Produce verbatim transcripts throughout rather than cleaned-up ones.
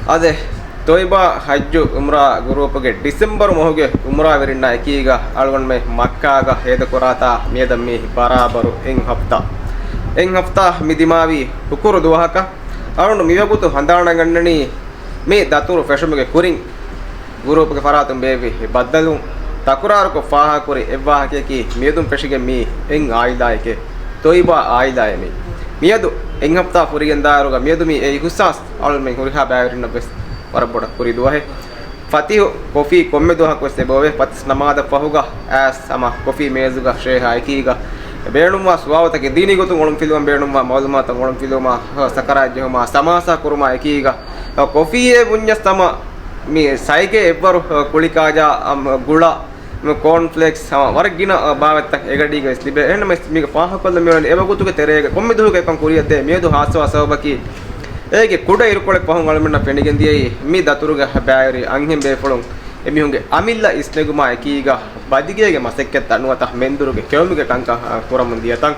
އާދެ، ތޮއިބާ ޙައްޖު ޢުމްރާ ގުރޫޕުގެ ޑިސެމްބަރު މަހުގެ ޢުމްރާވެރިންނާ އެކީގަ އަޅުގަނޑުމެން މައްކާގަ ހޭދަކުރާތާ މިއަދަށް މީ ބަރާބަރު އެއް ހަފްތާ. އެއް ހަފްތާ މި ދިމާވީ ހުކުރު ދުވަހަކަށް. އަޅުގަނޑު މިވަގުތު ހަނދާނަށް ގަންނަނީ މި ދަތުރު ފެށުމުގެ ކުރިން ގުރޫޕުގެ ފަރާތުން ބޭއްވި ބައްދަލުވުން، ތަކުރާރުކޮށް ފާހަގަކުރި އެއްވާހަކަޔަކީ މިއަދުން ފެށިގެން މީ އެއް ޢާއިލާއެކޭ، ތޮއިބާ ޢާއިލާއެއް މީ. މިއަދު އެއް ހަފްތާ ފުރިގެން ދާއިރުގަ މިއަދު މީ އެ އިހުސާސް އަޅުމެން ހުރިހާ ބައިވެރިންނަށް ވެސް ވަރަށް ބޮޑަށް ކުރި ދުވަހެއް. ފަތިހު ކޮފީ ކޮންމެ ދުވަހަކު ވެސް އެބައޮވޭ. ފަތިސް ނަމާދަށް ފަހުގަ އައިސް ހަމަ ކޮފީ މޭޒުގަ ޝޭހާ އެކީގަ ބޭނުންވާ ސުވާލުތަކެއް ދީނީ ގޮތުން އޮޅުންފިލުވަން ބޭނުންވާ މަޢުލޫމާތު އޮޅުންފިލުވުމާ، ސަކަރާތް ޖެހުމާ، ސަމާސާ ކުރުމާ އެކީގަ ކޮފީއެއް ބުންޏަސް ހަމަ މި ސައިގެ އެއްވަރު ކުޅި ކާޖާ، އަމް، ގުޅާ، ކޯންފްލޭކްސް ހަމަ ވަރަށް ގިނަ ބާވަތްތައް އެގަޑީގަ ވެސް ލިބޭ. އެހެންނަމަވެސް މީގަ ފާހަގަކޮށްލަން މިއޮތް އެވަގުތުގެ ތެރޭގަ ކޮންމެ ދުވަހަކު އެކަން ކުރިއަށް ދޭ. މިއަދު ހާއްސަވާ ސަބަބަކީ އޭގެ ކުޑަ އިރުކޮޅެއް ފަހުން އަޅުމެންނަށް ފެނިގެން ދިޔައީ މި ދަތުރުގެ ބައިވެރި އަންހެން ބޭފުޅުން އެމީހުންގެ އަމިއްލަ އިސްނެގުމާ އެކީގަ ބަދިގޭގެ މަސައްކަތްތައް ނުވަތަ މެންދުރުގެ ކެއުމުގެ ކަންކަން، އަ، ކުރަމުން ދިޔަތަން.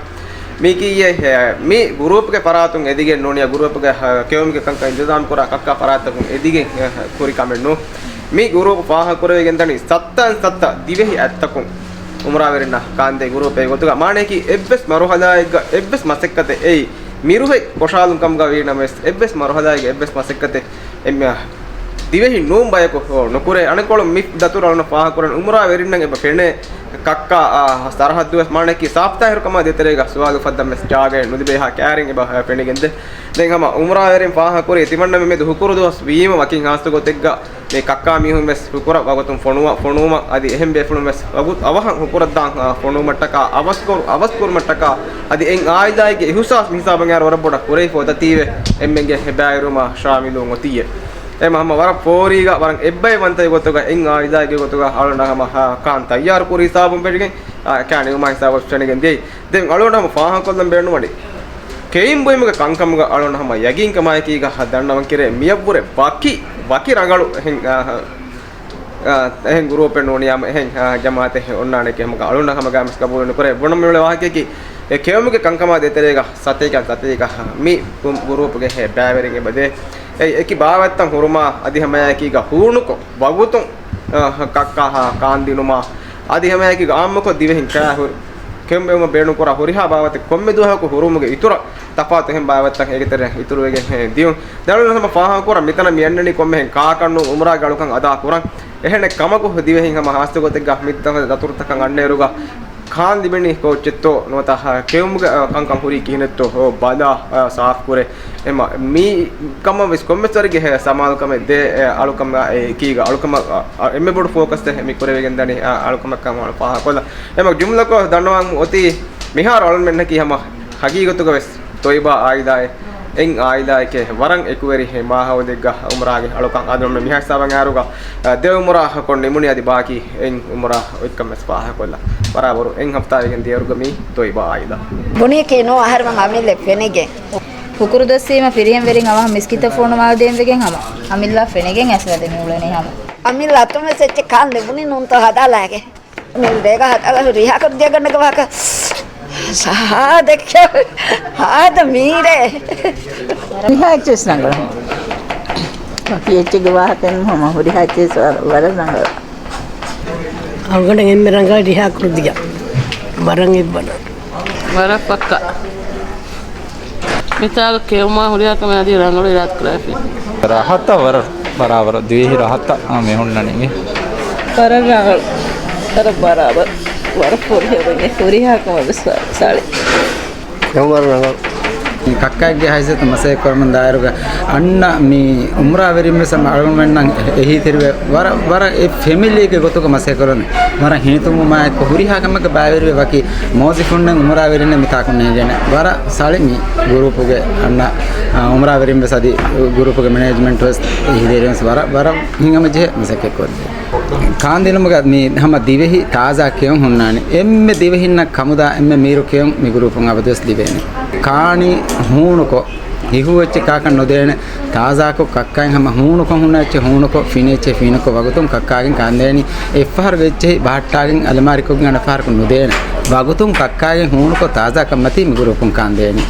މީކީއެއް، އެ، މި ގުރޫޕްގެ ފަރާތުން އެދިގެން ނޫނިއްޔާ ގުރޫޕްގެ، އަ، ކެއުމުގެ ކަންކަން އިންތިޒާމް ކުރާ ކައްކާ ފަރާތްތަކުން އެދިގެން، އެ، ކުރި ކަމެއް ނޫން. މި ގުރޫޕް ފާހަގަކުރެވިގެންދަނީ ސައްތައިން ސައްތަ ދިވެހި އަތްތަކުން އުމްރާވެރިންނަށް ކާންދޭ ގުރޫޕެއް ގޮތުގަ. މާނައަކީ އެއްވެސް މަރުހަލާއެއްގަ އެއްވެސް މަސައްކަތެއް އެއީ މިރުހެއް ކޮށާލުން ކަމުގަ ވީ ނަމަވެސް، އެއްވެސް މަރުހަލާއެއްގެ އެއްވެސް މަސައްކަތެއް އެ ދިވެހި ނޫން ބަޔަކު ނުކުރޭ. އަނެއްކޮޅުން މި ދަތުރު އަޅުން ފާހަގަކުރަން އުމްރާވެރިންނަށް އެބަ ފެނޭ ކައްކާ، އާ، ސަރަހައްދު ވެސް މާނައަކީ ސާފްތާހިރުކަމާ ދޭތެރޭގަ ސުވާލު އުފައްދަން ވެސް ޖާގައެއް ނުލިބޭހާ ކައިރިން އެބަ ފެނިގެންދޭ. ދެން ހަމަ އުމްރާވެރިން ފާހަގަކުރީ ތިމަންނަމެން މެދު ހުކުރު ދުވަސް ވީމަ ވަކިން ހާއްސަ ގޮތެއްގަ މި ކައްކާ މީހުން ވެސް ހުކުރަށް ވަގުތުން ފޮނުވަ-، ފޮނުވުމަށް އަދި އެހެން ބޭފުޅުން ވެސް ވަގުތު އަވަހަށް ހުކުރަށްދާން، އާ، ފޮނުވުމަށްޓަކާ އަވަސްކޮރު-، އަވަސްކުރުމަށްޓަކާ އަދި އެއް އާއިލާއެއްގެ އިހުސާސް މިހިސާބަށް އަރަ ވަރަށް ބޮޑަށް ކުރެވިފަ އޮތަތީވެ އެންމެންގެ ބައިވެރިވުމަށް ޝާމިލުވުން އޮތީއެ. އެމަ ހަމަ ވަރަށް ފޯރީގަ ވަރަށް އެއްބައި ވަންތައި ގޮތުގަ އެއް އާއިލާއެއްގެ ގޮތުގަ އަޅުން ހަމަ ކާން ތައްޔާރު ކުރި ހިސާބުން ފެށިގެން، އާ، ކާން ނިމުމާ ހިސާބަށް ފެނިގެން ދިޔައީ. ދެން އަޅުގަނޑު ހަމަ ފާހަގަކޮށްލަން ބޭނުންވަނީ، ކެއިން ބުއިމުގެ ކަންކަމުގަ އަޅުގަނޑު ހަމަ ޔަގީންކަމާއެކީގަ ދަންނަވަން ކެރޭ މިޔަށްވުރެ ވަކި، ވަކި ރަނގަޅު އެހެން، އާ، އާ، އެހެން ގުރޫޕެއް ނޫނިއްޔާމު އެހެން، އާ، ޖަމާއަތެއް އޮންނާނެކޭ ހަމަ އަޅުގަނޑަށް ހަމަ ގާމިސް ގަބޫލު ނުކުރޭ. ބުނަމުން މިއުޅޭ ވާހަކަޔަކީ އެ ކެއުމުގެ ކަންކަމާ ދޭތެރޭގަ ސަތޭކަ ސަތޭކަ މި ގު-، ގުރޫޕުގެ ހެ ބައިވެރިން އެބަދޭ. އެ އެކި ބާވަތްތައް ހުރުމާ އަދި ހަމައެކީގަ ހޫނުކޮށް ވަގުތުން، އަ، ކައްކާ ކާންދިނުމާ އަދި ހަމައެކީގަ އާއްމުކޮށް ދިވެހިން ކާ ހުރި ކެއުމު ބޭނުންކުރާ ހުރިހާ ބާވަތެއް ކޮންމެ ދުވަހަކު ހުރުމުގެ އިތުރަށް ތަފާތު އެހެން ބާވަތްތައް އޭގެތެރެއަށް އިތުރުވެގެން ދިޔުން. ދަޅުން ހަމަ ފާހަގަކުރަން މިތަނަށް މި އަންނަނީ ކޮންމެހެން ކާކަށް ނޫން އުމްރާގެ އަޅުކަން އަދާކުރަން. އެހެނެއް ކަމަކު ދިވެހިން ހަމަ ހާއްސަ ގޮތެއްގަ މި ދަތުރުތަކަށް އަންނައިރުގަ ކާން ލިބެނީ ކޯއްޗެއްތޯ ނުވަތަ ކެއުމުގެ، އަ، ކަންކަން ހުރީ ކިހިނެއްތޯ ބަލާ، އަ، ސާފްކުރޭ. އެމަ މި ކަމަށް ވެސް ކޮންމެސް ވަރެއްގެ ސަމާލުކަމެއް ދޭ، އެ، އަޅުކަމާ އެކީގަ އަޅުކަމަށް، އަ، އެންމެ ބޮޑު ފޯކަސްތައް މި ކުރެވިގެން ދަނީ، އަ، އަޅުކަމަށްކަން ފާހަގަކޮށްލަން. އެމަ ޖުމްލަކޮށް ދަންނަވަން އޮތީ މިހާރު އަޅުންމެންނަކީ ހަމަ ހަގީގަތުގަ ވެސް ތޮއިބާ އާއިލާއެއް، އެއް އާއިލާއެކޭ ވަރަން އެކުވެރި މާހައުލެއްގަ އުމްރާގެ އަޅުކަން އަދުން މިހާ ހިސާބަށް އައިރުގަ، އަ، ދެ އުމްރާ ކޮށް ނިމުނީ އަދި ބާކީ އެއް އުމްރާ އޮތްކަން ވެސް ފާހަގަކޮށްލަން. ބަރާބަރު އެއް ހަފްތާވެގެން ދިޔައިރުގަ މީ ތޮއިބާ އާއިލާ. ބުނީކީ ނޫ އަހަރުމެން އަމިއްލަ ފެނިގެން. ހުކުރު ދަސްވީމަ ފިރިހެން ވެރިން އަވަހަށް މިސްކިތަށް ފޮނުވާލަދޭން ވެގެން ހަމަ. އަމިއްލަ ފެނިގެން އަސްވަދެ މި އުޅެނީ ހަމަ. އަމިއްލަ އަތުން ވެސް އެއްޗެއް ކާން ލިބުނީ ނޫންތޯ ހަދާލާގެ. މި ރޭގަ ހަދާލާ ރިހާކުރު ދިޔަ ގަނޑަކަ ވާކަ. ސާ ދެއްކެ. ހާދަ މީރޭ. ރިހާ އެއްޗެސް ރަނގަޅު. ވަކި އެއްޗެއްގެ ވާހަކައެއް ހަމަ ހުރިހާ އެއްޗެސް ވަރަށް ރަނގަޅު. އަޅުގަނޑަށް އެންމެ ރަނގަޅީ ރިހާ ކުރުދިގަ. ވަރަށް އެއްބަނާ. ވަރަށް ޕައްކާ. މިތާގަ ކެއުމާ ހުރިހާ ކަމެއް އަދި ރަނގަޅު އިރާދަ ކުރާފި. ރަހަތަށް ވަރަށް ބަރާބަރު ދިވެހި ރަހަތަށް މި ހުންނަނީ. ވަރަށް ރަނގަޅު. ވަރަށް ބަރާބަރު. ވަރަށް ފުރިހަމަ ހުރިހާ ކަމެއް ވެސް ސާޅީ. ކެއުމާ ވަރަށް ރަނގަޅު. މި ކައްކައެއްގެ ހައިސިއްޔަތު މަސައްކަތް ކުރަމުން ދާއިރުގަ އަންނަ މި އުމްރާވެރިން ވެސް އަޅުގަނޑުމެންނަށް އެހީތެރިވެ ވަރަށް، ވަރަށް އެ ފެމިލީގެ ގޮތުގަ މަސައްކަތް ކުރަނީ. ވަރަށް ހިނިތުންވުމާއެކު ހުރިހާ ކަމެއްގެ ބައިވެރިވެ ވަކި މުވައްޒަފުންނެއް އުމްރާވެރިންނެއް މިތާކު ނޭނގޭނެ. ވަރަށް ސާޅީ މި ގުރޫޕުގެ އަންނަ، އާ، އުމްރާވެރިން ވެސް އަދި ގުރޫޕުގެ މެނޭޖްމަންޓް ވެސް އެހީތެރިވެސް ވަރަށް، ވަރަށް ހިތްހަމަޖެހޭ މަސައްކަތް ކޮށްދޭ. ކާންދިނުމުގަ މި ހަމަ ދިވެހި ތާޒާ ކެއުން ހުންނާނެ. އެންމެ ދިވެހިންނަށް ކަމުދާ އެންމެ މީރު ކެއުން މި ގުރޫޕުން އަބަދުވެސް ލިބޭނެ. ކާނީ ހޫނުކޮށް، ހިހޫ އެއްޗެއް ކާކަށް ނުދޭނެ. ތާޒާކޮށް ކައްކާއިން ހަމަ ހޫނުކޮށް ހުންނަ އެއްޗެއް ހޫނުކޮށް، ފިނި އެއްޗެއް ފިނިކޮށް ވަގުތުން ކައްކާގެން ކާންދޭނީ. އެއްފަހަރުގެ އެއްޗެހި ބަހައްޓާގެން އަލަމާރިކޮށްގެން އަނެއްފަހަރަކު ނުދޭނެ. ވަގުތުން ކައްކާގެން ހޫނުކޮށް ތާޒާކަންމަތީ މި ގުރޫޕުން ކާންދޭނީ.